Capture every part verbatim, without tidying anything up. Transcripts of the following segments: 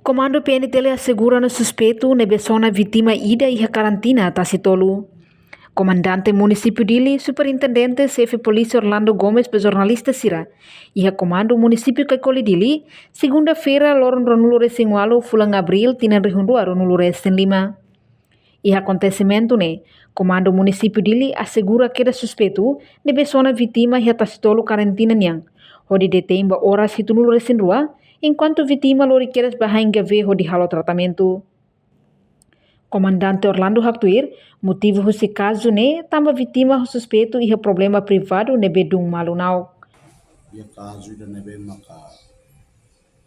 Komandu P N T L asegura ona suspeitu ne'ebé sona vítima ida iha karantina Tasitolu. Komandante Munisípiu Dili, Superintendente Xefe Polísia Orlando Gomes ba jornalista sira iha Komandu Munisípiu Caicoli Dili, segunda-feira, loron ruanulu-resin-ualu, fulan Abríl, tinan rihun rua ruanulu-resin-lima. Iha akontesimentu ne'e, Komandu Munisípiu Dili asegura kedas suspeitu ne'ebé sona vítima iha Tasitolu karantina nian, hodi detein ba oras hitunulu-resin-rua, enkuantu vítima lori kedas ba H N G V hodi halo tratamentu. Komandante Orlando haktuir, motivu husi kazu ne'e tanba vítima ho suspeitu iha problema privadu ne'ebé dún malu na'ok. Iha kazu ida ne'ebé maka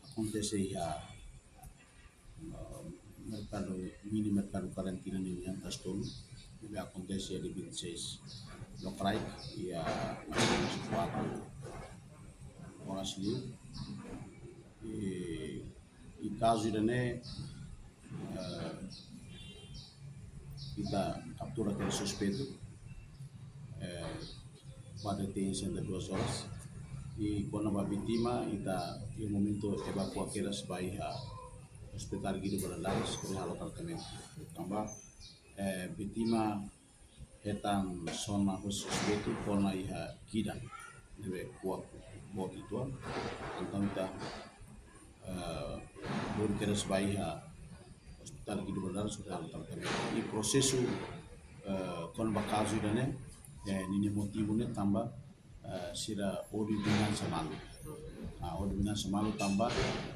akontese iha, eh, merkadu, mini merkadu karantina nian Tasitolu, ne'ebé akontese iha dia vinte e seis lokraik, iha kuatru oras liu. I, i kazu ida-ne'e, eh, ita kaptura kedas suspeitu, eh, ba detein sesenta e duas oras. I kona-ba vítima, ita iha momentu evakua kedas ba iha Hospital Guido Valadares, hodi halo tratamentu. Tanba, eh, vítima hetan sona husi suspeitu kona iha kidan ne'ebé kuak boot uitoan. Entaun ita, eh, lori kedas ba iha Hospital Guido Valadares hodi halo tratamentu. I prosesu, eh, kona-ba kazu ida-ne'e, eh, ninia motivu ne'e tanba, eh, sira ódiu vingansa malu. Ah, ódiu vingansa malu tanba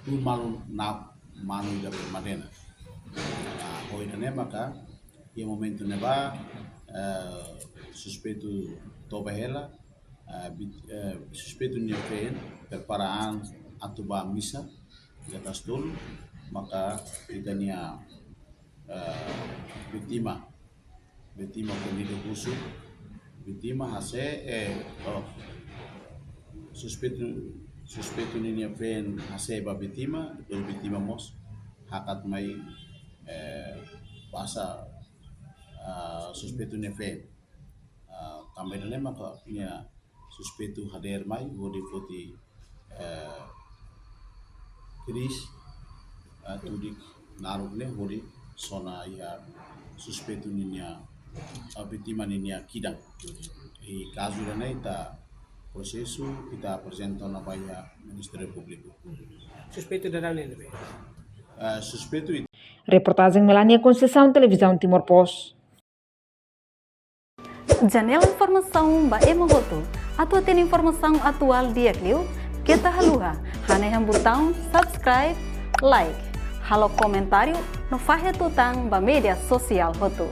dún malu na'ok manu ida be madena. Ah, ho ida-ne'e maka, iha momentu ne'ebá, eh, suspeitu toba hela, eh, vít-, eh, suspeitu nia feen prepara an atu bá misa, iha Tasitolu, maka ita-nia, eh, vítima, vítima komido husu, vítima hase'e, eh, oh, suspeitu, suspeitu ninia feen hase'e ba vítima, depois vítima mós hakat mai, eh, basa, ah, suspeitu nia feen. Ah, tanba ida-ne'e maka nia suspeitu hadeer mai hodi foti, eh, keris, eh, tudik naruk ne'e hodi sona iha suspeitu ninia, eh, vítima ninia kidan. I kazu ida-ne'e ita prosesu, ita aprezenta ona ba iha Ministériu Públiku. Suspeitu daudaun ne'ebé? Eh, suspeitu it- Reportajen Melania Conceição, Televizaun Timor Post. Janela informasaun ba ema hotu. Atu hatene informasaun atuál di'ak liu, keta haluha hanehan butaun subscribe, like, halo komentáriu no fahe tutan ba média sosiál hotu.